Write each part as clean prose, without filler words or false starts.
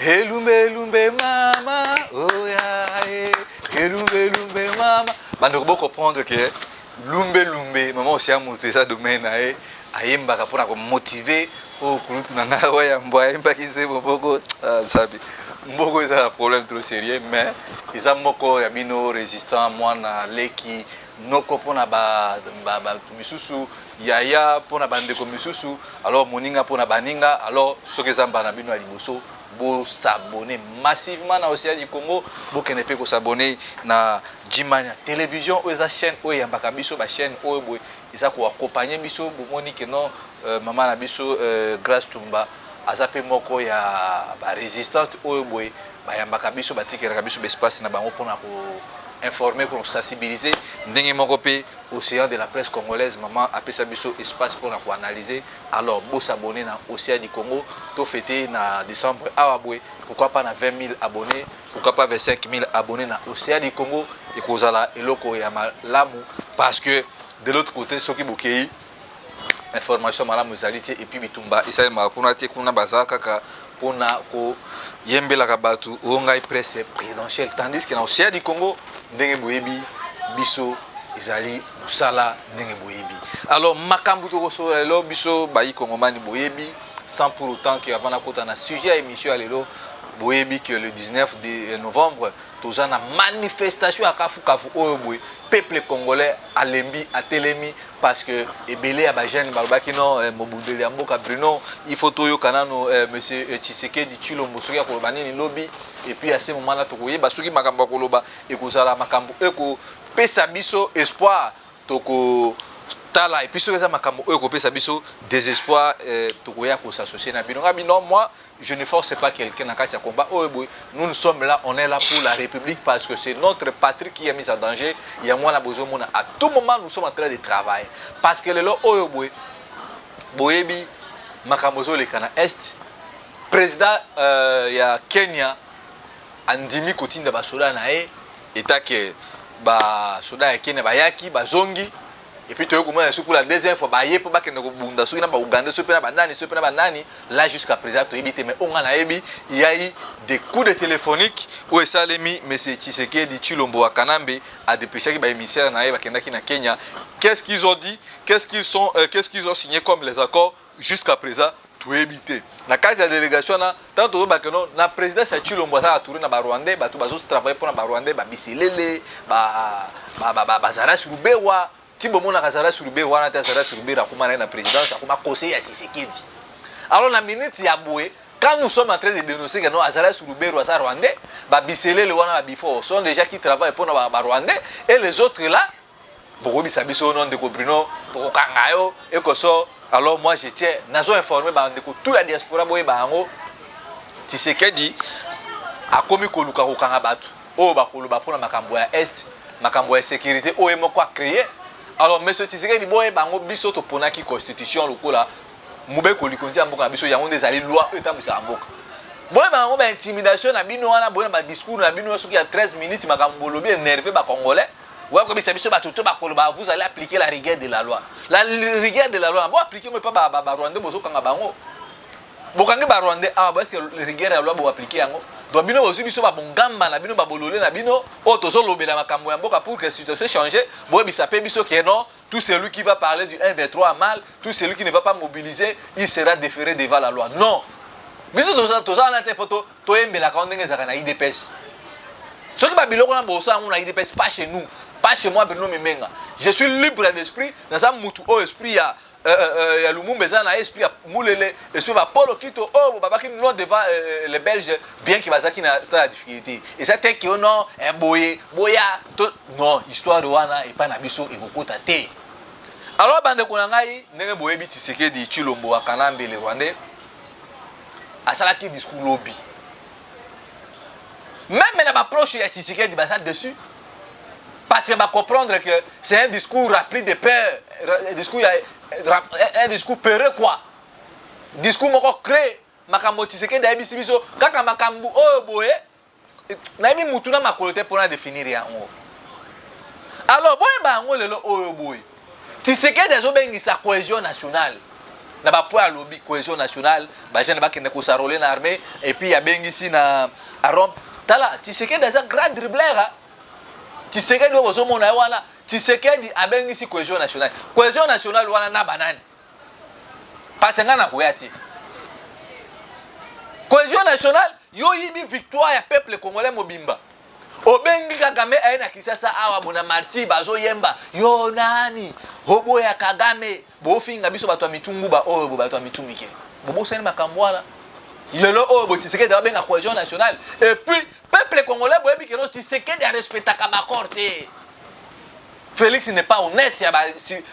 Elumbe elumbe mama oya eh. Elumbe elumbe mama. Bandeko bo comprendre que lumbe lumbe mama Océan moto eza domaine na ye, ayembaka mpona komotive oyo kulutu na ngai oyo yambo ayembaki nzembo moko. Ah, Nzambe, mboko eza na problème trop sérieux, mais eza moko ya bino résistant, mwana leki noko mpona bato misusu, yaya mpona bandeko misusu, alors moninga mpona baninga. Alors soki eza mbala na bino ya liboso, bos'abonner massivement na Océan du Congo, bokende mpe kos'abonner na Jimania Télévision oyo eza chaîne oyo eyambaka biso, bachaîne oyo boye eza koaccompagner biso. Bomoni ke non, mama na biso Grâce Tumba aza mpe moko ya barésistante oyo boye bayambaka biso, batikelaka biso baespace na bango mpona koinformer, mpona kosensibiliser. Ndenge moko mpe Océan de la presse congolaise, mama apesa biso espace mpona koanalyser. Alors bos'abonner na Océan du Congo. Tofêter na décembre awa boye, pourquoi pas na 20 000 abonnés, pourquoi pas 25 000 abonnés na Océan du Congo? Ekozala eloko ya malamu, parce que de l'autre côté, soki bokei, information malamu ezali te, et puis bitumba esalemaka kuna te. Kuna baza kaka mpona koyembelaka bato oyo ngai presse présidentielle, tandis que na Océan du Congo, ndenge boyebi biso, ezali mosala ndenge boyebi. Alors makambo tokosolola lelo, biso bayi kongomani boyebi, sans pour autant que avant nakota na sujet ya émission ya lelo, boyebi que le 19 de novembre toza na manifestation ya kafukafu oyo boye peuple congolais alembi, atelemi, parce que ebele ya bajeune balobaki non, mobundeli ya mboka Bruno, il faut toyoka nano monsieur Tshisekedi Tshilombo soki akoloba nini lobi. Et puis à ce moment là tokoyeba soki makambo akoloba ekozala makambo ekopesa biso espoir, tokotala, et puis soki eza makambo oyo ekopesa biso désespoir, tokoya kos'associer na bino. Nga bino, moi je ne force pas quelqu'un na kati ya combat oyo boye. Nous, nous sommes là, on est là pour la République, parce que c'est notre patrie qui est mise en danger. Yango wana bozomona, à tout moment nous sommes en train de travailler, parce que lelo oyo boye boyebi makambo ezoleka na Est. Président ya Kenya andimi kotinda basoda na ye, etake basoda ya Kenya bayaki, bazongi, et puis toyei komona soki pour la deuxième fois baye mpo bakende kobunda soki na bauganda, soki mpe na banani, soki mpe na banani. Là jusqu'à présent toyebi te, mais oyo nga nayebi, ya eu des coups de téléphonique oyo esalemi. Monsieur Tshisekedi Tshilombo wa Kanambe adépêchaki baémissaire na ye, bakendaki na Kenya. Qu'est-ce qu'ils ont dit? Qu'est-ce qu'ils ont signé comme les accords? Jusqu'à présent toyebi te. Na kati ya délégation wana, ntango toyobake no na présidence ya Tshilombo aza atouré na Barwandais, bato bazotravailler mpona Barwandais, babiselele, Azarias Ruberwa. Ti bomonaka Azarias Ruberwa wana te, Azarias Ruberwa akoma na ye na présidence, akoma conseiller ya Tshisekedi. Alors na minute ya boye, quand nous sommes en train de dénoncer que non, Azarias Ruberwa aza Rwandais, babiselele wana, babifort sont déjà qui travaillent mpona Barwandais et les autres là, bokoyebisa biso no ndeko Bruno, tokokanga yo ekoso. Alors moi je tiens, nazo informer bandeko tout ya diaspora, boyeba yango: Tshisekedi akomi koluka kokanga bato oyo bakoloba mpona makambo ya Est, makambo ya sécurité oyo ye moko acréé. Alors monsieur Tshisekedi, boyeba yango, biso toponaki constitution lokola mobeko likonzi ya mboka na biso. Yango nde ezali loi oyo etambwisaka mboka. Boyeba yango, baintimidation na bino wana, boyeba badiscours na bino soki ya 13 minutes, makambo bolobi énervé Bacongolais, oya koyebisa biso bato to bakoloba, vous allez appliquer la rigueur de la loi. La rigueur de la loi, bo appliquer ngo epa Barwandais. Bozokanga bango, bokangi Barwandais awa, est ce que rigueur ya loi boappliquer yango? Donc bino bozwi biso babongamba na bino, babolole na bino oyo tozolobela makambo ya mboka pour que situation change. Boyebisa mpe biso ke non, tout celui qui va parler du 1 23 mal, tout celui qui ne va pas mobiliser, il sera déféré devant la loi. Non, biso toza wana te mpo toyembelaka ndenge ezalaka na UDPS. Soki babiloko wana bosala yango na UDPS, pas chez nous, pas chez moi Bruno Mimenga. Je suis libre d'esprit, naza mutu oyo esprit ya Lumumba eza na esprit ya Mulele, esprit ba Paul Okito oyo babaki non devant les Belges, bien que bazalaki na ta ya difficulté. Eza te ke non, boye boya to non, histoire wana epai na biso ekokota te. Alors bandeko na ngai, ndenge boyebi, Tshisekedi Tshilombo wa Kanambe le Rwandais asalaki discours lobi. Même na baproche ya Tshisekedi baza dessus, parce que bacomprendre que c'est un discours rempli de peur, un discours, un discours peureux quoi, discours moko créé. Makambo Tshisekedi ayebisi biso kaka makambo oyo boye, nayebi mutu na makolo te mpona définir yango. Alors boyeba yango, lelo oyo boye Tshisekedi azobengisa cohésion nationale. Na bapoint alobi cohésion nationale, bajeune bakende kos'enrôler na armée, et puis abengisi na arompe. Tala, Tshisekedi aza grand dribbleur. Tshisekedi oyo bozomona ye wana, Tshisekedi abengisi cohésion nationale. Cohésion nationale wana na banani? Parce ngai nakoya te. Cohésion nationale, yo yibi victoire ya peuple congolais mobimba, obengi Kagame aye na Kinshasa awa bona marti, bazoyemba yo nani oboya Kagame, bofinga biso bato ya mitungu ba oyo bo bato ya mitu mike. Bobosani makambo wana. Lelo oyo bo Tshisekedi babenga cohésion nationale, et puis peuple congolais boyebi que non, Tshisekedi arespectaka baaccord te. Félix n'est pas honnête ya ba,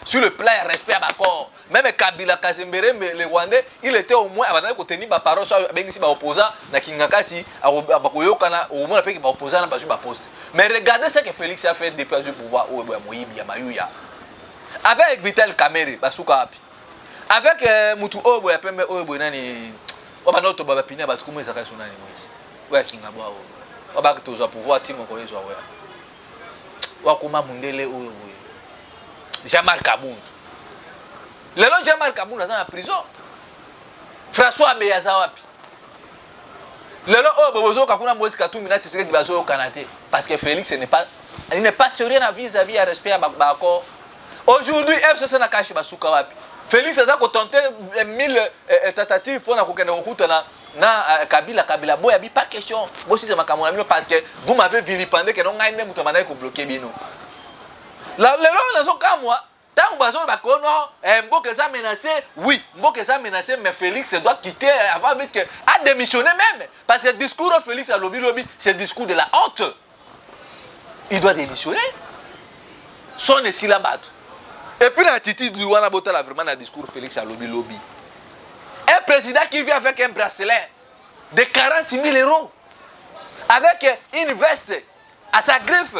sur le plan ya respect ya baaccord. Même Kabila Kazemberembe le Rwandais, il était au moins abandaki kotenir baparole. So abengisi baopposant na Kingakati, bakoyokana, okomona mpe baopposant na bazwi baposte. Mais regardez ce que Félix a fait depuis azwi pouvoir oyo ya moyibi ya mayuya. Avec Vital Kamerhe, basuka wapi? Avec mutu oyo boye ya pembe oyo boye, nani oyo banda otoba bapine ya bato, kumu ezalaka so nani, Moïse oyo akinga bwa oyo oyo baki tozwa pouvoir ti moko ezwa oya wakoma mundele oyo boye, Jean-Marc Kabund. Lelo Jean-Marc Kabund aza na prison. François Abe aza wapi lelo oyo? Bozoyoka kuna Moïse Katumbi na Tshisekedi bazoyokana te, parce que Félix n'est pas, il n'est pas sérieux na vis-à-vis ya respect ya baaccord. Aujourd'hui FCC na CACH basuka wapi? Félix aza kotenter mille tentatives mpona kokende kokutana na Kabila. Kabila boya bi pas question, bosisa makambo na bino, parce que vous m'avez vilipendé que non, ngai nde moto abandaki kobloquer bino. Lelo nazokamwa ntango bazoloba kono mboka eza menacé. Oui, mboka eza menacé, mais Félix doit quitter avant vite que a démissionné même, parce que discours oyo Félix alobi lobi, c'est discours de la honte. Il doit démissionner. Son esila bato. Et puis na attitude wana, botala vraiment na discours Félix alobi lobi, un président qui vient avec un bracelet de 40 000 euros, avec une veste à sa griffe,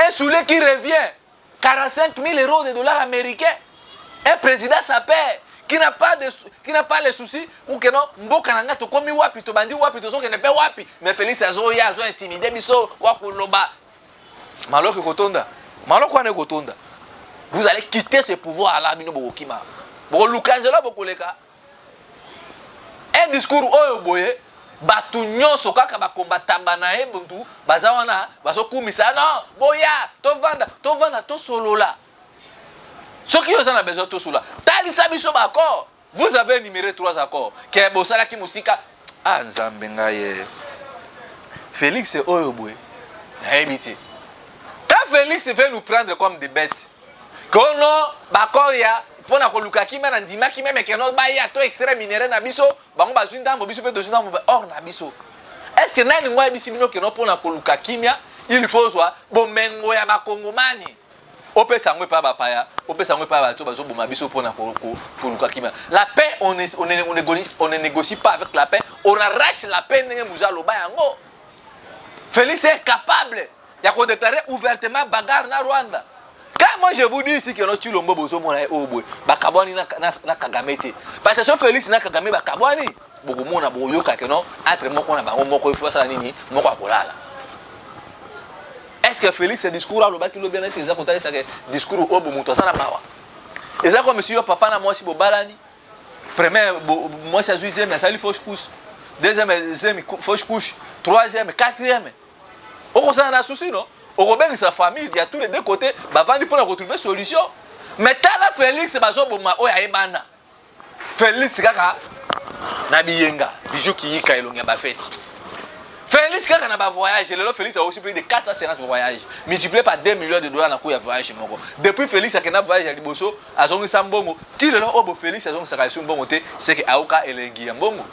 un soulier qui revient 45 000 euros de dollars américains, un président sapeur qui n'a pas les soucis ou que non, mboka na nga tokomi wapi, tobandi wapi, tozokende mpe wapi. Mais Félix azoya, azo intimider biso, wakoloba maloko ekotonda, maloko wana ekotonda. Vous allez quitter ce pouvoir là, bino bokokima, bokoluka nzela, bokoleka. Un discours oyo boye, bato nyonso kaka bakombatamba na ye, buntu baza wana bazokumisa non, boya tovanda, tovanda tosolola. Soki oza na besoin tosolola, talisa biso baaccord. Vous avez énuméré trois accords ke bosalaki mosika. Ah, Nzambe ngai ye, Félix oyo boye, nayebi te. Quand Félix veut nous prendre comme des bêtes, kono baaccord ya mpona koluka kimia na ndimaki même que non, baya to extraire minerai na biso, bango bazwi ndambo, biso mpe tozwi ndambo or na biso. Est ce que nani ngo ayebisi bino que non, mpona koluka kimia, il faut ozwa bomengo ya bakongomani, opesa yango epai bapaya, opesa yango epai bato bazoboma biso mpona koluka kimia? La paix, on ne négocie pas avec la paix, on arrache la paix. Ndenge muza aloba yango, Félix est capable ya kodéclarer ouvertement bagarre na Rwanda. Quand moi je vous dis ici que no, Tshilombo bozomona ye oyo boye, bakabwani na Kagame te, parce que so Félix na Kagame bakabwani, bokomona, bokoyoka que non, entre moko na bango moko ifo asala nini, moko akolala. Est ce que Félix, discours alobaki lobi wana, est ce que eza kotalisaka discours oyo bo moto aza na mawa? Eza comme si yo papa na mwasi bobalani, premier mwasi azwi zemi, asali fausse couche, deuxième zemi fausse couche, troisième, quatrième, okosala na souci no, okobengisa famille ya tous les deux côtés, bavandi mpona kotrouver solution. Mais tala Félix, bazoboma oyo ayebana. Félix kaka na biyenga, bijou kiyika, elongi ya bafeti. Félix kaka na bavoyage. Lelo Félix aosi plus de 450 voyages multiplié par 2 millions de dollars na coût ya voyage moko. Depuis Félix akenda voyage ya liboso, azongisa mbongo ti lelo oyo bo Félix azongisaka lisu mbongo te. Seke aoka elengi ya mbongo.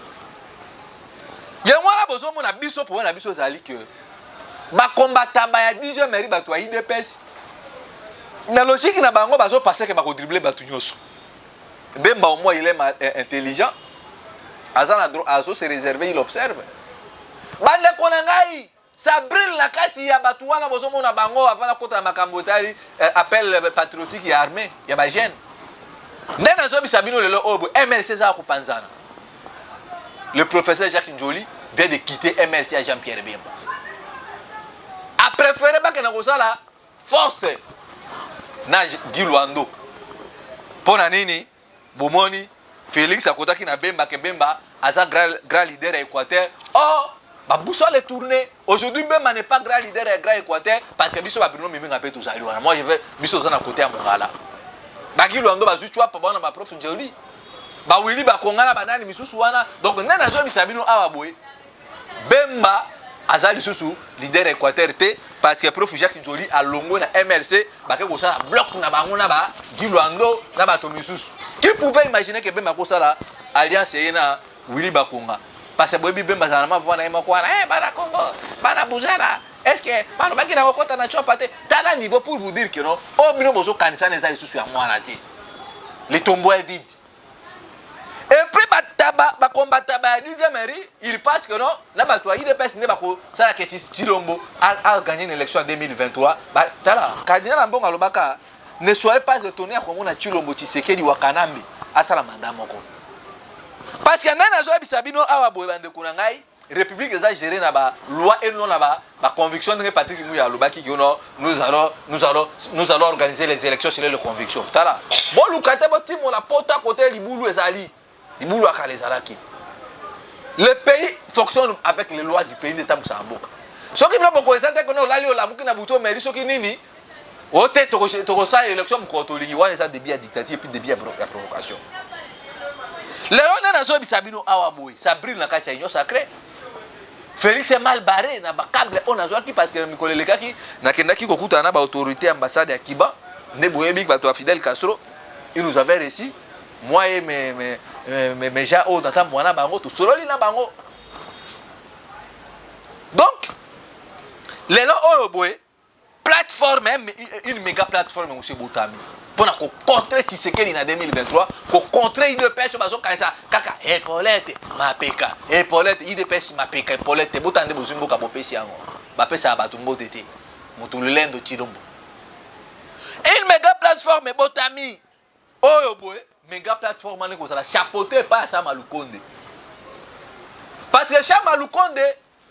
Yango wana bozomona biso, problème na biso ezali que bakombatamba ya 10e mairie, bato ya UDPS, na logique na bango bazopase que bakodribler bato nyonso. Bemba au moins il est intelligent, aza na azo se réserver, il observe. Bandeko na ngai, ça brûle na kati ya bato wana. Bozomona bango avant nakota na makambo etali appel patriotique ya armée ya bajeune. Nde nazobisa bino lelo oyo boye, MLC ezaka kopanzana. Le professeur Jacques Njoli vient de quitter MLC ya Jean-Pierre Bemba, a préféré bakenda kosala force na Guy Lwando. Mpo na nini? Bomoni. Félix akotaki na Bemba ke Bemba aza grand, grand leader ya Équateur. Or baboussole est tourné. Aujourd'hui, Bemba n'est pas grand leader ya Grand Équateur, parce que biso ba Bruno Miminga mpe tozali wana. Moi je vais, biso toza na côté ya Mongala. Bagilu yango bazwi chwapa bana ba prof Njoli, bawili bakonga na banani misusu wana. Donc nde nazoyebisa bino awa boye, Bemba aza lisusu leader ya Équateur te, parce que prof Jacques Njoli alongwe na MLC, bake kosala bloc na bango na ba Gilwando na bato misusu. Qui pouvait imaginer que Bemba akosala alliance ye na Willy Bakonga? Parce que boyebi Bemba azala na mavwa na ye moko wana. Bana Congo, bana Buzala, est ce que balobaki na kokɔta na Tshopa te? Tala niveau, pour vous dire que non, oyo bino bozokanisa na eza lisusu ya mwana te. Le tombeau est vide. Et puis bataba bakombataba ya 10e rue, il passe que non, na bato ya UDPS nde bakosala ke Tshilombo a gagné une élection en 2023. Tala cardinal Ambongo alobaka: ne soyez pas étonné ya komona Tshilombo Tshisekedi wa Kanambe asala mandat moko. Parce que ngai nazoyebisa bino awa boye, bandeko na ngai, république eza géré na baloi et non na baconviction. Ndenge Patrick Muya alobaki ke non, nous allons organiser les élections sur les convictions. Tala, boluka te, botimola pota kote libulu ezali libulu akala ezalaki. Le pays fonctionne avec les lois du pays. Nde etambwisaka mboka. Soki bino boko eza te kono olali, olamuki na butu, omeli soki nini o te, tokosala élection mokolo tolingi. Wana eza début ya dictature et puis début ya provocation. Lelo nde nazoyebisa bino awa boye, ça brûle na kati ya Union sacrée. Félix est mal barré na bacable oyo nazwaki, parce que mikolo elekaki nakendaki kokutana na baautorité, ambassade ya Cuba. Nde boyebi bato ya Fidel Castro, il nous avait reçu, moi et mes gens oyo natambwa na bango, tosololi na bango. Donc lelo oyo boye, plateforme, une méga plateforme mosu ebotami mpona kocontre Tshisekedi na 2023, kocontre UDPS oyo bazokanisa kaka epaulette mapeka, epaulette UDPS mapeka epaulette. Botala nde bozwi mboka, bopesi yango, bapesaka bato mbote te. Moto lolendo Tshilombo. Une méga plateforme ebotami oyo boye. Méga plateforme wana ekozala chapeauté epai ya Sama Lukonde, parce que Sama Lukonde,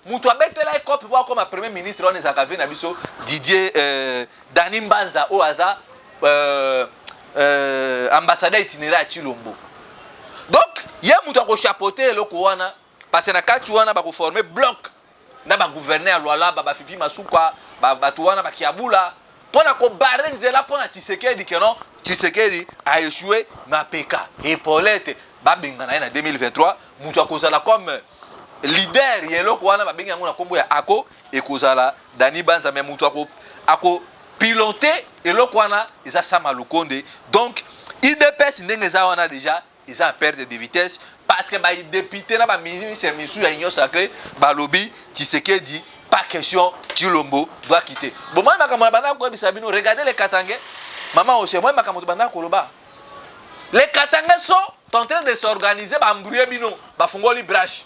moto abetela ye cope po akoma premier ministre wana, ezalaka ve na biso Didier Dani Mbanza, oyo aza ambassadeur itinérant ya Tshilombo. Donc ye moto akochapeauter eloko wana, parce que na kati wana bakoforme bloc na bagouverneur ya Lualaba, bafifi Masuka, bato wana bakiabula, mpo na kobarrer nzela mpo na Tshisekedi, ke non, Tshisekedi a échoué, mapeka epaulette, babengana ye na 2023. Moto akozala comme leader ya eloko wana, babengi yango na nkombo ya ako, ekozala Dani Banza. Me moto akopilote eloko wana eza Sama Lukonde. Donc UDPS ndenge eza wana déjà, eza en perte de vitesse, parce que badéputé na baministre misusu ya Union sacrée balobi: Tshisekedi pas question, Tshilombo doit quitter. Bomoi makambo na bandaka koyebisa bino. Regardez les Katangais, mama ose moi makambo tobandaka koloba. Les Katangais sont en train de s'organiser. Baembrouiller bino, bafungoli brèche,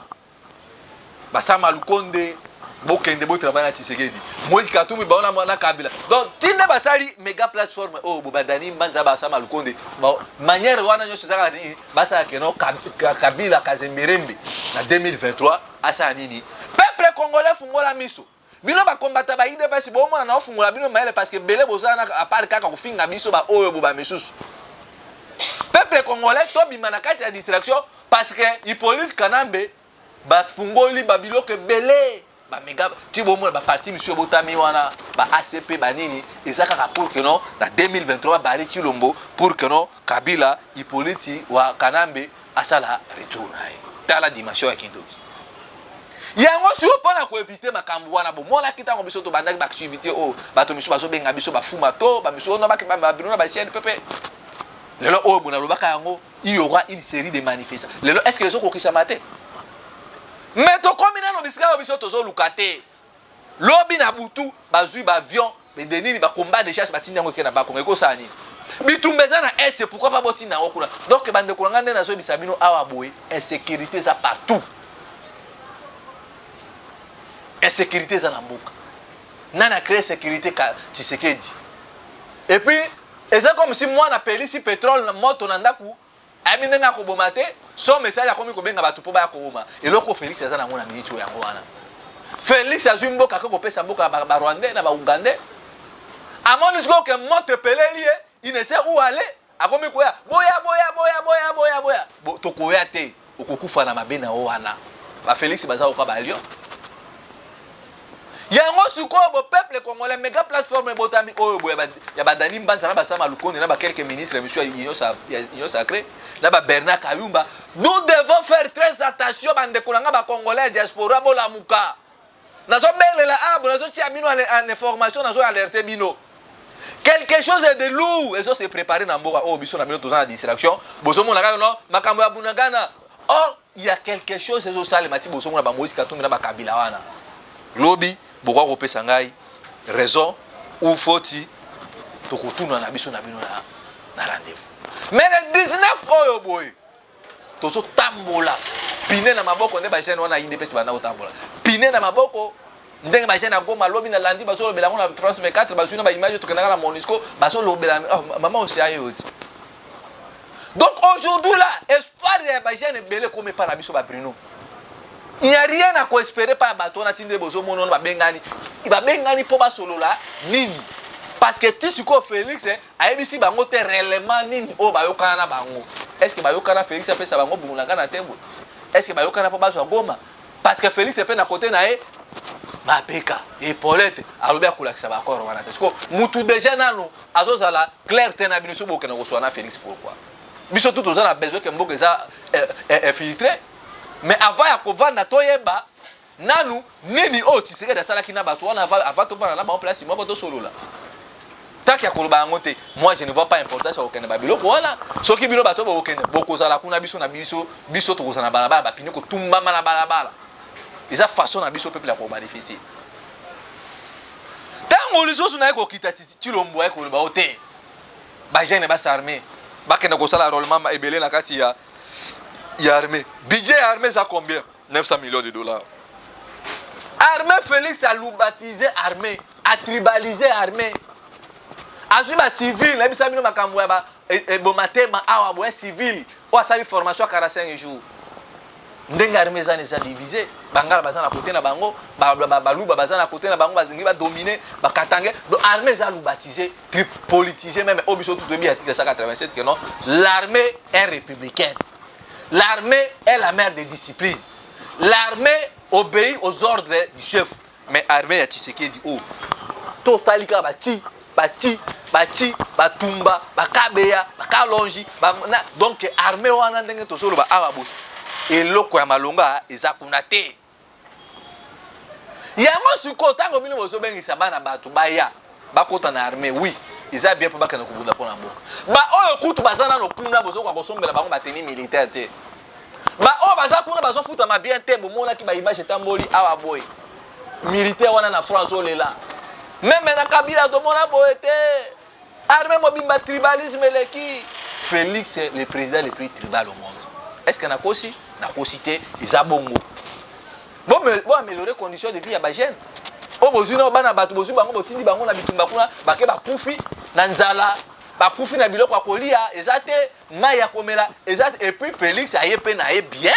basama Lukonde, bokende botravaille na Tshisekedi, Moïse Katumbi baona na Kabila. Donc ntinda basali méga plateforme oyo bo badani Mbanza, basama Lukonde, manière wana nyonso ezalaka nini? Basala keno Kabila Kazemberembe na 2023 asala nini? Peuple congolais, fungola miso. Bino bakombata ba UDPS, bomona na ofungola bino mayele, parce que ebele bozala na à part kaka kofinga biso baoyo bo bamisusu. Peuple congolais, tobima na kati ya distraction, parce que Hippolyte Kanambe bafungoli babiloko ebele, bamega ti bomona baparti misusu ebotami wana, ba ACP banini, eza kaka pour que non, na 2023 babarrer Tshilombo, pour que non, Kabila Hippolyte wa Kanambe asala retour na ye. Tala dimension ya kindoki yango. Sikoyo mpona koéviter makambo wana, bomonaki ntango biso tobandaki baactivité oyo, bato misusu bazobenga biso bafuma to bamisusu oyo babino na baCNPP. Lelo oyo bona alobaka yango, il y aura une série de manifestations. Lelo est ce que ezokokisama te? Mais tokomi nano bisika oyo biso tozoluka te. Lobi na butu bazwi baavion bende nini, bacombat de chasse, batindi yango eke na Bakongo. Ekosala nini? Bitumba eza na Est, pourquoi pas botinda yango kuna? Donc bandeko na ngai, nde nazoyebisa bino awa boye, insécurité eza partout, insécurité eza na mboka. Nani acrée sécurité? Tshisekedi. Et puis eza comme si mwana apelisi pétrole na moto na ndako, ayebi ndenge akoboma te. So message akomi kobenga bato mpo baya koboma. Eloko Félix aza nango na miniti oyo yango wana. Félix azwi mboka, ake kopesa mboka barwandais na baugandais. Amoni sikoyo ke moto epeleli ye, il ne sait où aller. Akomi koya boya boya boya boya boya boya. Bo, tokoya te. Okokufa na mabe na yo wana. Ba Felix baza koka ba lion. Yango sikoyo bo peuple congolais mega plateforme ebotami oyo boye ya ba Dani Mbanza na ba Sama Lukonde na ba quelques ministres monsieur ya Union sacrée na ba Bernard Kayumba. Nous devons faire très attention bandeko na nga ba congolais ya diaspora, bolamuka. Nazobelela abo, nazotia bino en information, nazo alerter bino. Quelque chose de lourd ezo se préparer na mboka oyo. Biso na bino toza na distraction, bozomona kaka no makambo ya Bunagana. Or il y a quelque chose ezosalema ti bozomona ba Moïse Katumbi na bakabila wana. Lobi bokoka kopesa ngai raison ou faute, tokotuna na biso na bino na rendez-vous. Mais le 19 oyo boye tozotambola pine na maboko, nde bajeune wana UDPS banda kotambola pine na maboko, ndenge bajeune ya Goma lobi na landi bazolobela yango na France 24, bazwi na baimage. Tokendaka na MONUSCO, bazolobela. Oh, mama osia ye oti. Donc aujourd'hui là, espoir ya bajeune ebele ekomi epa na biso babruno. Il n'y a rien à koespérer pa ya bato wana. Ti nde bozomona wana babengani, babengani mpo basolola nini? Parce que ti sikoyo Félix ayebisi bango te réellement nini oyo bayokana na bango. Est ce que bayokana Félix apesa bango Bunagana te boye? Est ce que bayokana mpo bazwa Goma? Parce que Félix mpe na kote na ye mapeka epolete alobi akolakisa baaccord wana te. Siko mutu déjà nano azozala clair te na bino. So bokende koswa na Félix, pourquoi? Biso tu toza na besoin ke mboka eza infiltré, mais avant ya kovanda, toyeba nanu nini oyo Tshisekedi asalaki na bato wana avant tovanda na bango place moko tosolola. Tant ya koloba yango te, moi je ne vois pas importance ya kokende babiloko wana. Soki bino bato bokokende, bokozala kuna. Biso na biso, biso tokozala na balabala, bapine kotumbama na balabala. Eza façon na biso peuple ya komanifester. Ntango lisusu naye kokita, Tshilombo aye koloba o te bajeune bas'armer, bakende kosala enrôlement ebele na kati ya armée. Budget ya armée eza combien? 900 millions de dollars. Armée, Félix alubatiser armée, atribaliser armée, azwi bacivil. Nayebisa bino makambo ya ebomatema awa boya, civil oyo asali formation ya 45 jours. Ndenge armée eza, eza divisé. Bangala baza na kote na bango, baluba baza na kote na bango, bazingi badomine bakatange. Donc armée eza lubatisé, politisé même. Oyo biso toyebi article 187 que non, l'armée est républicaine, l'armée est la mère de discipline, l'armée obéit aux ordres du chef. Mais armée ya Tshisekedi oyo totali kaka bati bati bati batumba, bakabeya, bakalongi ba, donc armée wana, ndenge tozoloba awa boye, eloko ya malonga eza kuna te. Yango sikoyo, ntango bino bozobengisa bana bato baya bakota na armée, oui, eza bien mpo bakende kobunda mpo na mboka. Baoyo kutu baza nano kuna, bozokoka kosombela bango batenue militaire te. Baoyo baza kuna bazofutama bien te. Bomonaki baimage etamboli awa boye, militaire wana na France olela. Même na Kabila tomona boye te. Armée mobimba, tribalisme eleki. Félix, le président le plus tribal au monde. Est ce que nakosi? Nakosi te, eza bongo. Boaméliorer condition de vie ya bajeune oyo bozwi na bana bato, bozwi bango, botindi bango na bitumba kuna, bake bakufi na nzala, bakufi na biloko ya kolia eza te, mai ya komela eza te. Et puis Félix aye mpe na ye bien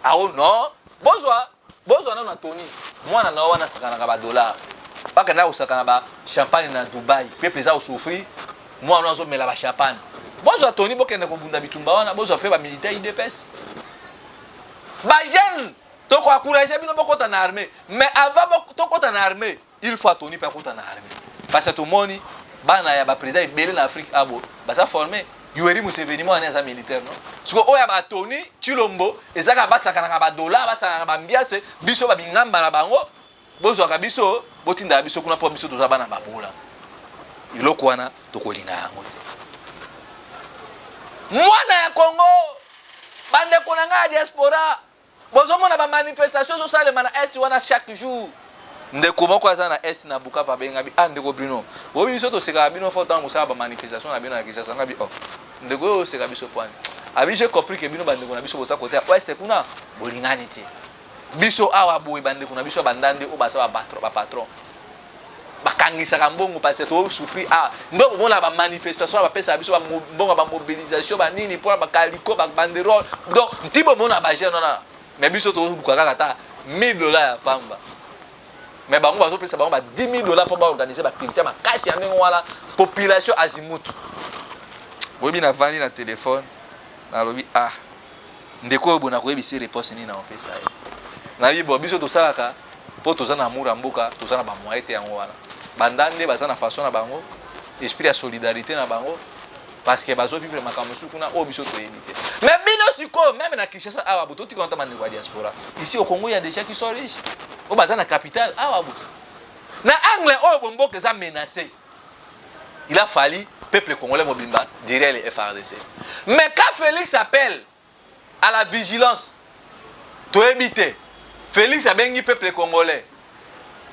ao non, bozwa, bozwa nano na toni mwana na yo wana asakanaka badollar, bakenda kosakana bachampagne na Dubai. Peuple eza kosouffrir, mwana azomela bachampagne. Bozwa toni, bokende kobunda bitumba wana. Bozwa mpe bamilitaire UDPS, bajeune, tokoencourager bino bokɔta na armée. Mais avant tokɔta na armée, il faut atoni mpe akɔta na armée, parce que tomoni bana ya baprésident ebele na Afrique abo baza formé. Yoweri Museveni, mwana aza militaire, non? Siko oyo ya batoni Tshilombo eza kaka basakanaka badollar, basakanaka bambiase. Biso babingamba na bango, bozwaka biso, botindaka biso kuna mpo biso toza bana babola. Eloko wana tokolinga yango te. Mwana ya Kongo, bandeko na ngai ya diaspora, bozomona bamanifestation ezosalema na Est wana chaque jour. Ndeko moko aza na Est, na Bukavu, abenga bi: "Ah, ndeko Bruno, oyebi biso tosekaka bino fo ntango mosala bamanifestation na bino na Kinshasa." Nga bi: "Oh, ndeko oyo oseka biso pwani?" Abi: "J'ai compris ke bino bandeko na biso boza kote ya ouest kuna, bolingani te. Biso awa boye, bandeko na biso ya bandande oyo baza bapatron, bakangisaka mbongo parce que tosouffrir. Ah, ndo bomona bamanifestation, bapesaka biso mbongo ya bamobilisation banini mpona bakaliko, babanderole. Donc nti bomona bajeune wana, mais biso toluka kaka ata 1000 $ ya pamba, mais bango bazopesa bango ba 10 000 $ mpo baorganiser baactivité makasi ya ndenge wana. Population azimutu. Boyebi, navandi na telefone, nalobi: "Ah, ndeko oyo boye, nakoyebisa réponse nini naopesa ye?" Nayebi bo biso tosalaka mpo toza na amour ya mboka, toza na bamoyen te. Yango wana banda nde baza na façon na bango, esprit ya solidarité na bango, parce que bazovivre makambo mosusu kuna oyo biso toyebi te. Mais bino sikoyo, même na Kinshasa awa bo, totika nta bandeko ya diaspora. Ici au Congo, il y a des gens qui sont riches, oyo baza na capitale awa bo, na angle oyo bo mboka eza menacé. Il a fallu peuple congolais mobimba derrière les FARDC. Mais quand Félix appelle à la vigilance, toyebi te. Félix abengi peuple congolais,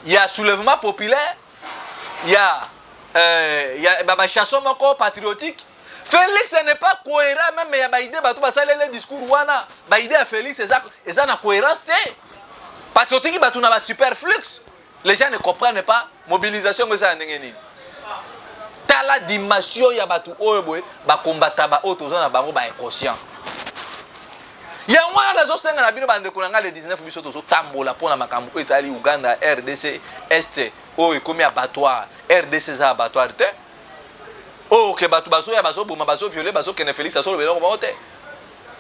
il y a soulèvement populaire, il y a bachanson moko patriotique. Félix n'est pas cohérent. Même ya baidée, bato basaleli discours wana, baidée ya Félix eza na cohérence te, parce que otiki bato na basuperflux. Les gens ne comprennent pas mobilisation ngo eza ya ndenge nini. Tala dimension ya bato oyo boye bakombata, ba oyo toza na bango bainconscient. Yango wana nazosenga na bino, bandeko na ngai, le 19 biso tozotambola mpona makambo oyo etali Uganda, RDC, Est oyo ekomi abattoir. RDC eza abattoir te oyo ke bato bazoya, bazoboma, bazoviole, bazokende. Félix azoloba eloko moko te.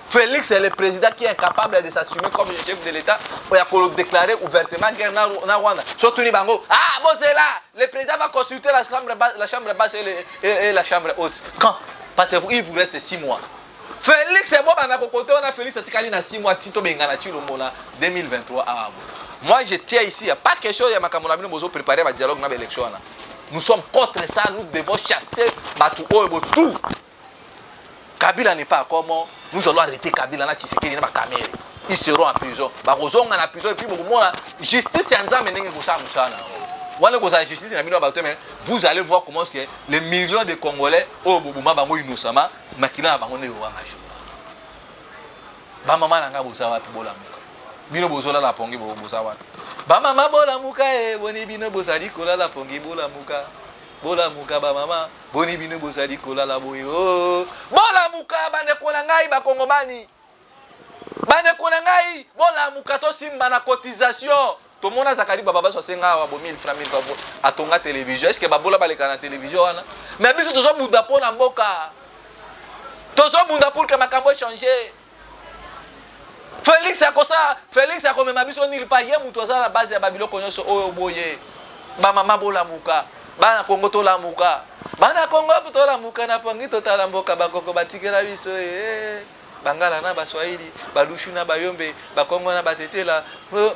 Félix est le président qui est incapable de s'assumer comme chef de l'État. Oya déclarer ouvertement guerre na Rwanda. Surtout ni bango. Ah, bon, c'est là. Le président va consulter la chambre basse et la chambre haute. Quand? Parce qu'il vous reste 6 mois. Félix est bon, bana kokote on a Félix atikali na 6 mois tito bengana Tshilombo na 2023. Ah bon. Moi, je tiens ici, il n'y a pas question ya makambo na bino bozo préparer ba dialogue na ba élection wana. Nous sommes contre ça, nous devons chasser batu oyo bo tout. Kabila n'est pas encore mort. Nous allons arrêter Kabila na Tshisekedi na Kamerhe. Ils seront en prison. Bakozonga na prison et puis bokomona justice ya Nzambe ndenge kosala mosala na yango. Wana kozala justice na bino bato, mais vous allez voir comment est-ce que les millions de Congolais oyo boboma bango innocemment, makila na bango nde eyowanga jour. Bamama na ngai, boza wapi? Bolamuka. Bino bozolala pongi, boza wapi? Bamama, bolamuka. E boni bino bozali kolala pongi? Bolamuka, bolamuka bamama. Boni bino bozali kolala boye? O bolamuka, bandeko na ngai bakongomani, bandeko na ngai, bolamuka. Tosimba na cotisation. Tomona Zakari baba baso asenga awa bo 1000 francs, 1000 francs, atonga télévision. Est ce que babola baleka na télévision wana? Mais biso tozobunda mpo na mboka, tozobunda pour que makambo echange. Félix akosala, Félix akomema biso nili pa ye moto aza na base ya babiloko nyonso oyo boye. Bamama, bolamuka. Bana Kongo, tolamuka. Bana Kongo, tolamuka na pongi, totala mboka bakoko batikela biso. E bangala na baswahili, balushu na bayombe, bakongo na batetela,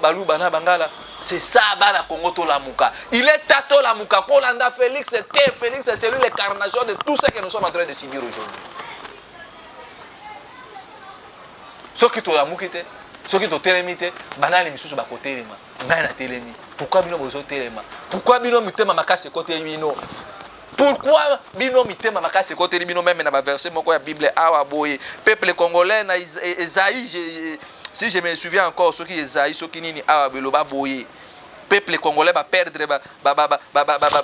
baluba na bangala, c'est ça. Bana Kongo, tolamuka. Il est temps tolamuka. Kolanda Félix te. Félix, c'est lui l'incarnation de tout ce que nous sommes en train de subir aujourd'hui. Soki tolamuki te, soki totelemi te, banani misusu bakotelema? Ngai natelemi. Pourquoi bino bozotelema? Pourquoi bino mitema makasi ekoteli bino? Pourquoi bino mitema makasi ekoteli bino? Même na baverset moko ya Bible awa boye, peuple congolais, na Esaïe, si je me souviens encore, soki Esaïe, soki nini awa, beloba boye: peuple congolais baperdre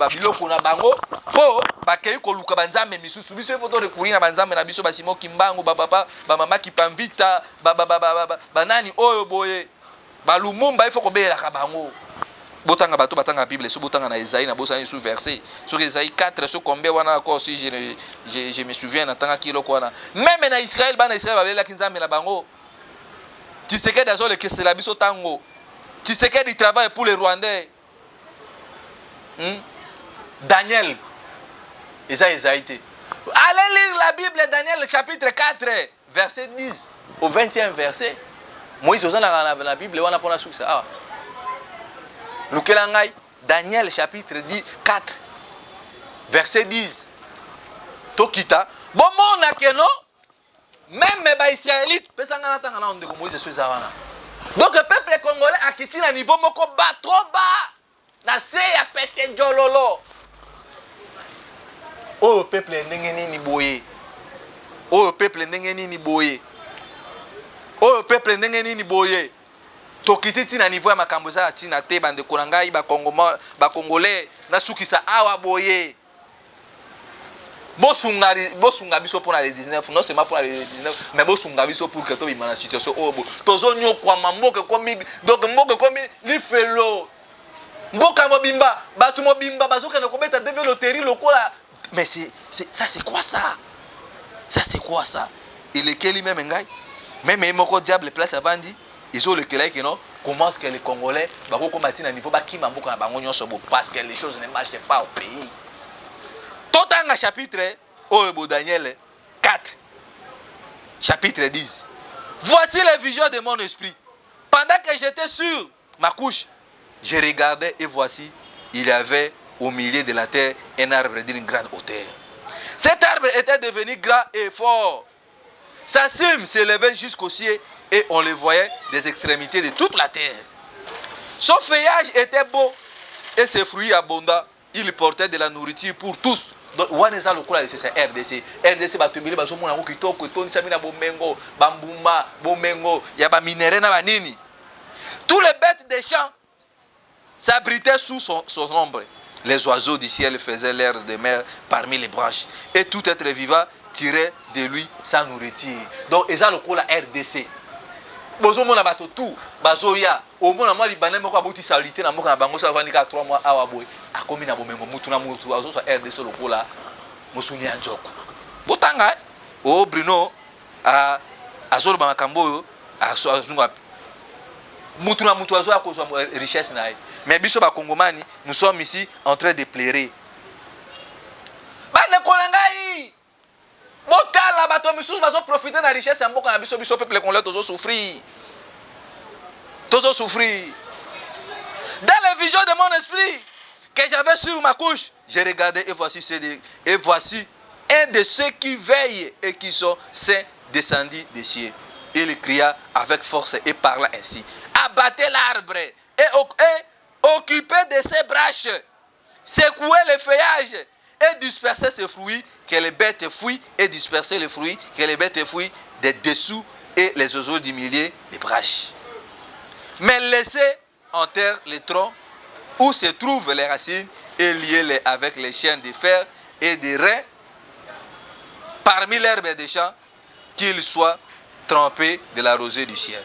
biloko na bango mpo bakei koluka banzambe misusu. Biso ifo torecourir na banzambe na biso, basimo Kimbangu, bapapa, bamama Kipamvita, banani oyo boye, balumumba. Ifo kobeyelaka bango. Botanga, bato batanga Bible, so botanga na Esaïe, na bosani sous verset, soki Esaïe 4, so combien wana encore, si je me souviens, natangaki eloko wana. Même na Israel, bana Israel babelelaki Nzambe na bango. Tshisekedi azolekesela biso ntango. Tshisekedi travaille pour les Rwandais. Daniel, eza Esaïe te. Allez lire la Bible, Daniel chapitre 4, verset 10 au 20e verset. Moïse oza na Bible wana mpona sukisa awa. Lukela ngai Daniel chapitre 10, 4, verset 10. Tokita bomona keno même baisraélite. Pesa ngai natanga nano, ndeko Moïse, so eza wana. Donc peuple congolais akiti na niveau moko bas, trop bas, na se ya pete njololo. Oyo peuple ndenge nini boye? Oyo peuple ndenge nini boye? Oyo peuple ndenge nini boye? Tokiti ntina niveau ya makambo eza ya ntina te. Bandeko na ngai bacongolais, nasukisa awa boye. Bosunga, bosunga biso mpona le 19. Non seulement mpona le 19, mais bosunga biso pour que tobima na situation oyo bo tozonyokwama. Mboka ekomi, donc mboka ekomi lifelo. Mboka mobimba, bato mobimba bazokende kobeta DV loterie lokola. Mais c'est ça, c'est quoi ça? Ça c'est quoi ça? Elekeli meme ngai, meme ye moko diable place avandi ezolekela ye keno. Comment est-ce que les Congolais bakokoma ti na niveau bakima mboka na bango nyonso bo, parce que les choses ne marchent pas au pays? Totanga chapitre oyo bo, Daniel 4 chapitre 10. Voici les visions de mon esprit pendant que j'étais sur ma couche. Je regardais et voici, il y avait au milieu de la terre un arbre d'une grande hauteur. Cet arbre était devenu grand et fort. Sa cime s'élevait jusqu'au ciel et on le voyait des extrémités de toute la terre. Son feuillage était beau et ses fruits abondants. Il portait de la nourriture pour tous. Donc wana eza lokola lisese ya RDC. RDC, bato ebele bazomona yango kitoko, etondisami na bomengo, bambuma, bomengo ya baminerais na banini. Tous les bêtes des champs s'abritaient sous son ombre. Les oiseaux du ciel faisaient leur demeure parmi les branches. Et tout être vivant tirait de lui sa nourriture. Donc, eza lokola RDC. Bozomona bato tout bazoya, omona mwa Libanais moko aboti salite na mboka na bango, so avandi kaka 3 mois awa boye, akomi na bomengo. Mutu na mutu azozwa RDC lokola mosuni ya nzoko. Botanga o Bruno azoloba makambo oyo, azunga mutu na mutu azoya kozwa richesse na ye. Mais biso Bakongomani, nous sommes ici en train de pleurer. Bandeko na ngai, botala, bato misusu bazoprofite na richesse ya mboka na biso. Biso peuple congolais tozosouffrir, tozosouffrir. Dans les visions de mon esprit que j'avais sur ma couche, j'ai regardé et voici et voici un de ceux qui veillent et qui sont saints descendit des cieux. Il cria avec force et parla ainsi: abattez l'arbre et occupez de ses branches, secouez les feuillages et dispersez ses fruits, que les bêtes fuient, et dispersez les fruits, que les bêtes fuient des dessous et les oiseaux du milieu des branches. Mais laissez en terre les troncs où se trouvent les racines et liez-les avec les chaînes de fer et de d'airain parmi l'herbe des champs, qu'ils soient trempés de la rosée du ciel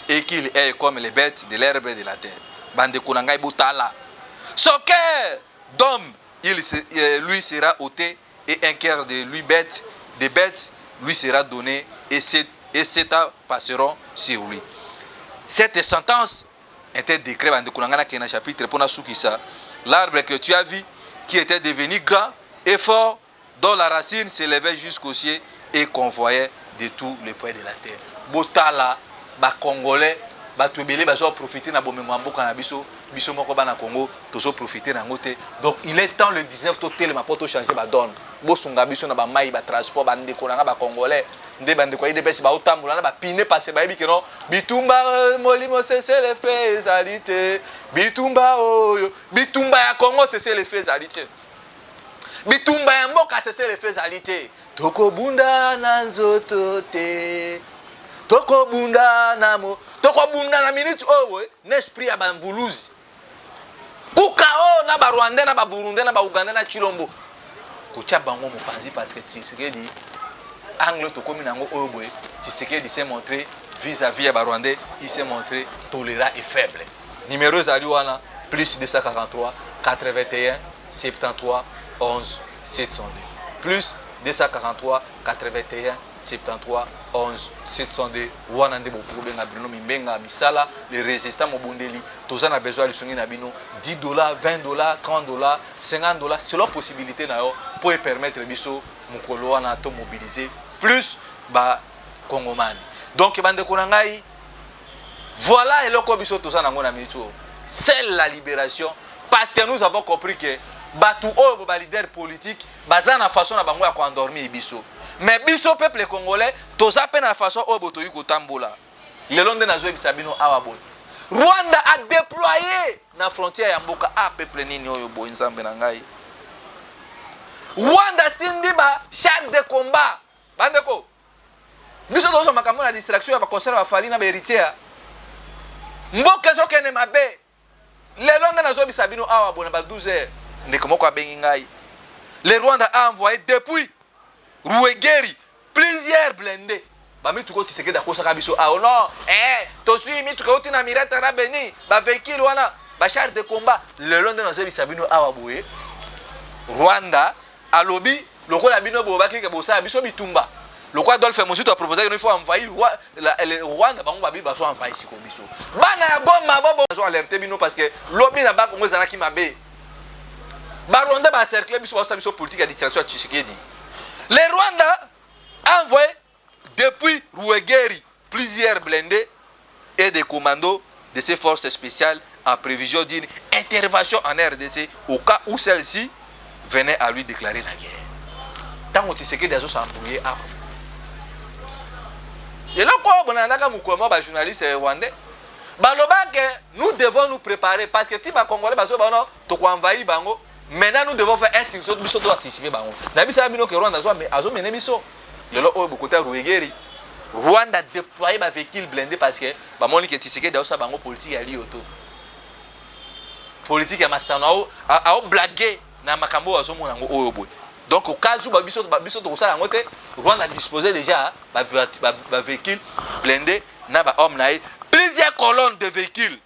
et qu'ils aient comme les bêtes de l'herbe de la terre. Bandeko na ngai, botala. Son cœur d'homme, lui sera ôté et un cœur de lui bête, des bêtes lui sera donné et 7 ans passeront sur lui. Cette sentence était décret. Bandeko na ngai, nakende na chapitre mpona sukisa. L'arbre que tu as vu, qui était devenu grand et fort, dont la racine s'élevait jusqu'au ciel et qu'on voyait de tous les points de la terre. Botala, Bacongolais, bato ebele bazwa profiter na bomengo ya mboka na biso. Biso moko bana Congo tozoprofite na yango te. Donc il est temps, le 19, totelema mpo tochange badone. Bosunga biso na bamai, batransport. Bandeko na nga Bacongolais, nde bandeko ya UDPS baotambola na bapine parce bayebi ke non, bitumba molimo cessez-le-feu ezali te. Bitumba oyo, bitumba ya Congo, cessez-le-feu ezali te. Bitumba ya mboka, cessez-le-feu ezali te. Tokobunda na nzoto te, tokobunda na mo, tokobunda na minute oyo boye na esprit ya bamvuluzi kuka oyo na Barwandais, na Baburundais, na Baugandais, na Chilombo, kotia bango mopanzi, parce que Tshisekedi, angle tokomi nango oyo boye, Tshisekedi s'est montré vis-à-vis ya Barwandais, il s'est montré tolérant et faible. Numéro ezali wana: plus 243 81 73 11 702, plus 243 81 73 11 702. Wana nde bokoki kobenga Bruno Mimbenga Misala, le résistant mobundeli. Toza na besoin ya lisungi na bino: 10 dollars, 20 dollars, 30 dollars, 50 dollars, selon possibilité na yo, mpo epermettre biso mokolo wana tomobiliser plus Bakongomani. Donc bandeko na ngai, voilà eloko biso toza nango na minute oyo, c'est la libération, parce que nous avons compris que bato oyo baleader politique baza na façon na bango ya koendormir biso, mais biso peuple congolais toza mpe na façon oyo botoyi kotambola. Lelo nde nazoyebisa bino awa boye, Rwanda a déployé na frontière ya mboka. A peuple nini oyo boye? Nzambe na ngai! Rwanda atindi ba char de combat. Bandeko, biso tozozwa makambo na distraction ya baconcert, baFally na bahéritier. Mboka ezokende mabe. Lelo nde nazoyebisa bino awa boye na ba 12 heures, ndeko moko abengi ngai: le Rwanda a envoyé depuis Ruhengeri plusieurs blindés, bamituka oyo Tshisekedi akosaka biso awa. Non, tozwi mituka euti na Émirats arabes unis, bavéhicule wana, bachar de combat. Lelo nde nazoyebisa bino awa boye, Rwanda alobi Lokola bino bolobaki ke bosala biso bitumba, lokola Adolphe Muzito aproposaki, il faut envahir Rwanda, bango babi bazo envahir sikoyo biso. Bana ya Goma, bobo bazo alerte bino parce que lobi na Bakongo ezalaki mabe. Barwandais baencercle biso, basala biso politique ya distraction ya Tshisekedi. Le Rwanda a envoyé depuis Ruhengeri plusieurs blindés et des commandos de ses forces spéciales en prévision d'une intervention en RDC au cas où celle-ci venait à lui déclarer la guerre. Ntango Tshisekedi azos'embrouiller awa, eloko oyo bonalandaka mokolo mwa bajournaliste rwandais baloba ke nous devons nous préparer parce que ti bacongolais bazo bana tokoenvahir bango. Maintenant, nous devons faire un sursaut, biso to anticiper bango. Nayebisaka bino ke Rwanda azomene biso. Lelo oyo bokota ya Ruhengeri, Rwanda déployé bavéhicule blindé parce que bamoni ke Tshisekedi aosala bango politique ya liyoto, politique ya masano, aoblague na makambo oyo azomona yango oyo boye. Donc au cas où biso tokosala yango te, Rwanda disposait déjà bavéhicule blindé na bahomme na ye. Plusieurs colonnes de véhicules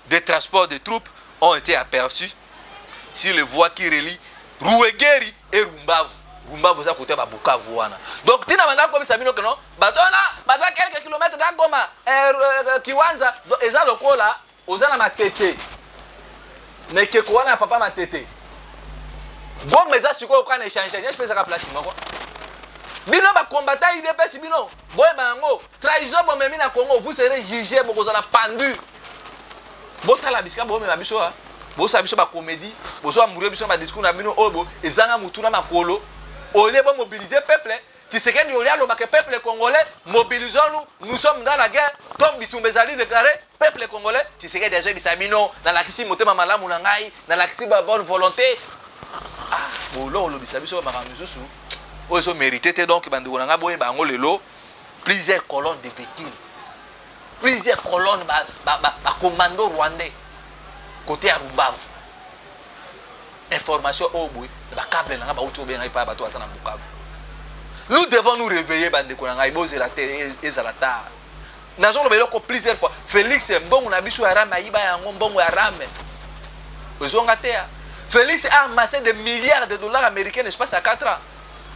de transport de troupes ont été aperçues sur les voies qui relient Ruhengeri et Rumbavu. Rumbavu eza côté ba Bukavu wana. Donc tina banda komisa bino ke non, bato wana baza quelques kilomètres na Goma, Kiwanza. Donc eza lokola oza na Matete, na ekeko wana ya papa Matete. Goma eza sikoyo kaka na échange mpe ezaka place moko. Bino bacombattants UDPS, bino boyeba yango, trahison bomemi na Congo, vous serez jugé, bokozala pendu. Botala bisika bomema biso, bosala biso bacomédie, bozoamourie biso na badiscours na bino oyo bo ezanga mutu na makolo. Au lieu bomobiliser peuple, Tshisekedi olie alobaka: "Peuple congolais, mobilisons-nous, nous sommes dans la guerre." Comme bitumba ezali déclaré, peuple congolais, Tshisekedi azoyebisa bino: "Nalakisi motema malamu na ngai, nalakisi ba bonne volonté." Ah, bolo olobisa biso bamakambo misusu oyo ezomérite te. Donc bandeko na ngai, boyeba yango lelo, plusieurs colonnes de véhicules, plusieurs colonnes bacommando rwandais côté ya Rumbavu. Information oyo boye na bacable na ngai bauti kobenga ngai epai bato baza na Bukavu. Nous devons nous réveiller, bandeko na ngai, bozela te ezala tard. Nazoloba eloko plusieurs fois: Félix, mbongo na biso ya RAM, ayiba yango. Mbongo ya RAM ezonga te. Ya Félix a amassé des milliards de dollars américains espace ya 4 ans.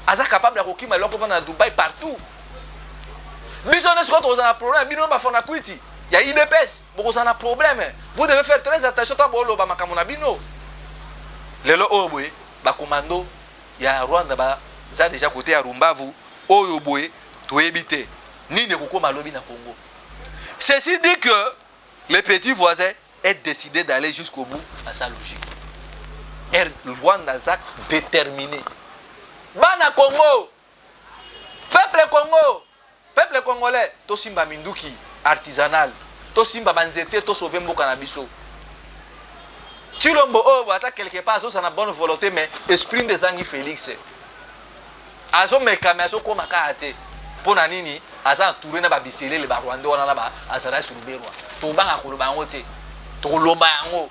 Aza capable ya kokima eloko vanda na Dubai, partout. Biso nde sikoyo tokozala na problème. Bino bafana kwiti ya UDPS, bokozala na problème. Vous devez faire très attention ntango boloba makambo na bino. Lelo oyo boye, bakomando ya Rwanda baza déjà côté ya Rumbavu. Oyo boye toyebi te nini ekokóma lobi na Congo. Ceci dit que les petits voisins est décidé d'aller jusqu'au bout à sa logique. Rwanda aza déterminé. Bana Congo, peuple Congo, peuple congolais, tosimba minduki artisanal, tosimba banzete, tosauve mboka na biso. Tshilombo oyo ata quelque part azozala na bonne volonté, mais esprit nde ezangi. Félix azomeka, me azokóma kaka te. Mpo na nini? Aza entouré na babiselele barwandais wana na ba Azarias Ruberwa. Tobanga koloba yango te, tokoloba yango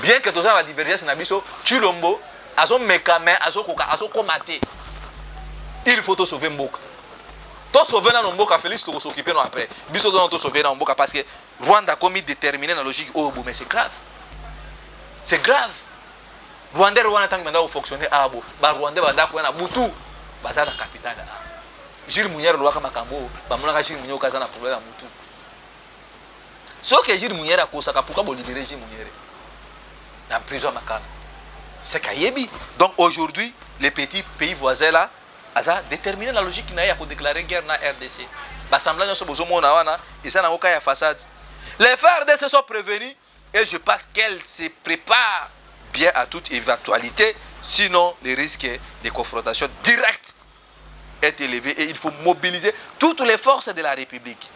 bien que toza na badivergence na biso. Tshilombo azomeka, me azokoka, azokóma te. Il faut tosauve mboka, tosauve nano mboka. Félix tokos'occuper no après. Biso tono tosauve nano mboka parce que Rwanda akomi déterminé na logique oyo bo. Mais c'est grave, c'est grave. Rwandais wana, ntango banda kofonctionne awa bo, barwandais banda koya na butu, baza na capitale awa. Jules Munyere alobaka makambo oyo, bamonaka Jules Munyere oyo aza na problème ya mutu. Soki Jules Munyere akosaka, pourquoi bolibere Jules Munyere na prison ya Makala? C'est qu'ayebi. Donc aujourd'hui, les petits pays voisins là aza déterminé na logique na ye ya kodéclare guerre na RDC. Basemblant nyonso bozomona wana eza nango ka ya façade. Les FARDC sont prévenus et je pense qu'elles se préparent bien à toute éventualité, sinon le risque de confrontation directe est élevé et il faut mobiliser toutes les forces de la République.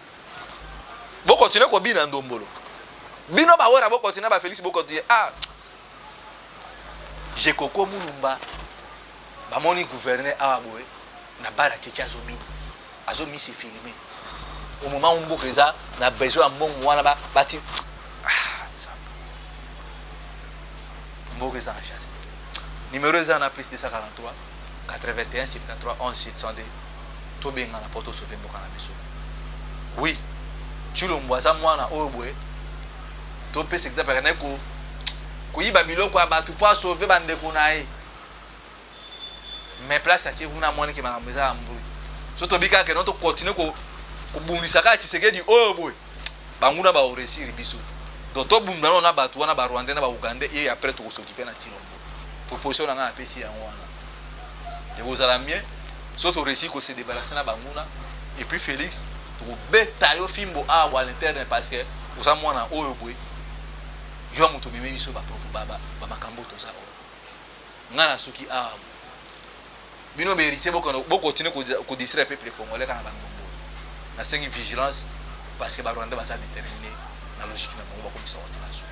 Bokontinue kobina ndombolo, bino bawera, bokontinue, bafélix bokontinue. Ah, Jekoko Mulumba, bamoni gouverneur awa boye na bara Tchétché, azobina, azomisi filme au moment où mboka eza na besoin ya mbongo wana. Bati, ah, mboka eza na chance te. Numéro eza na plus 243 81 73 11 702. Tobengana mpo tosauve mboka na biso. Oui, Tshilombo aza mwana oyo boye. Topesa exemple, akendaki koyiba biloko ya bato mpo asauve bandeko na ye. Mais place ake kuna, amonaki makambo eza ya mbulu. So tobi kaka keno tocontinuer kobundisa kaka Tshisekedi oyo boye, banguna baoresir biso. Donc tobunda nano na bato wana, Barwandais na Baugandais, et après tokos'occuper na Tshilombo. Proposition na ngai napesi yango wana, ekozala mieux so toréussir kose débarrasser na banguna. Et puis Félix, tokobeta yo fimbo awa à l'interne, parce que oza mwana oyo boye, yo moto omemi biso bamakambo toza oyo. Ngai na soki awa, bino bahéritier bocontinuer kodistraire peuple congolais kaka na bandombo. Nasengi vigilance, parce que Barwandais baza déterminé na logique na bango, bakomisa wanti na suka.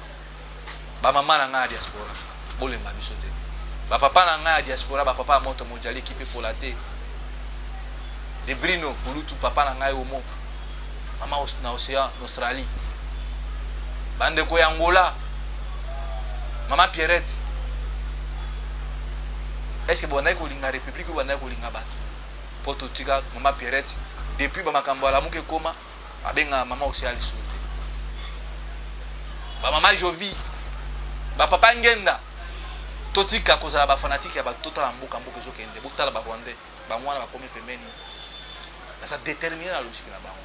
Bamama na ngai ya diaspora, bolemba biso te. Bapapa na ngai ya diaspora, bapapa ya moto mojali, ekipe epola te, de Brino Kulutu, papa na ngai omo mama na océan na Australie, bandeko ya Angola, mama Pierrette, est ce que bobandaki kolinga république oyo, bandaki kolinga bato? Mpo totika mama Pierrette depuis bamakambo alamuki ekoma, abengaka mama Océan lisusu te. Bamama Jovi, bapapa Ngenda, totika kozala bafanatiques ya bato, totala mboka. Mboka ezokende, botala Barwandais, bango wana bakomi pembeni, baza déterminé na logique na bango.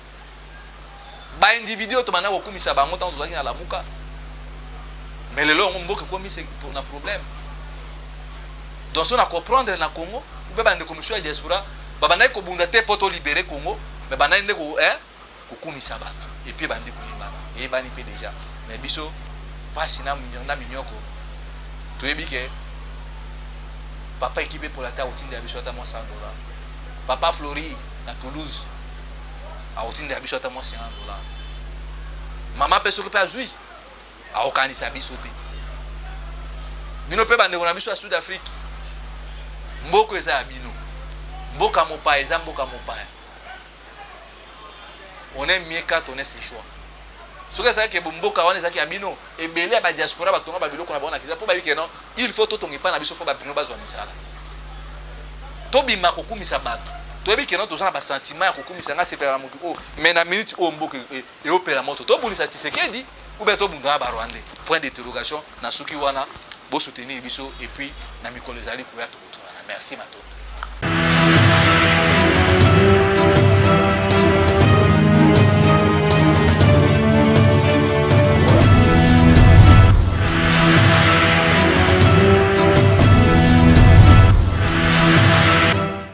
Baindividu oyo tobanda kokumisa bango ntango tozalaki na Lamuka, mais lelo yango mboka ekomi na problème. Donc so na comprendre na Congo mpe, bandeko mosusu ya diaspora babandaki kobunda te mpo tolibérer Congo, mais bandaki nde kokumisa bato. Et puis ebandi koyebana, eyebani mpe déjà. Mais biso mpasi na minyoko, toyebi ke papa ekipe epola te, akotindela biso ata mwa 100 dollar. Papa Flori na Toulouse akotindela biso ata mwa 50 dollar. Mama mpe soki mpe azwi, akokanisa biso te. Bino mpe bandeko na biso ya Sud Afrique, mboka eza ya bino, mboka mopaya eza mboka mopaya. On est mieux quand on est ses choix. Soki ezalaki mboka wana ezalaki ya bino, ebele ya badiaspora batonga babiloko na bango na Kinshasa, mpo bayebi ke non, il faut totonga epai na biso mpo babino bazwa misala. Tobima kokumisa bato, toyebi ke non, toza na basentiment ya kokumisa. Nga sepela na motu oyo, mais na minute oyo mboka eopela moto, tobundisa Tshisekedi ou bien tobundana Barwandais? Point d'interrogation. Na soki wana, bosoutenir biso, et puis na mikolo ezali koya, tokotunana. Merci, matondo.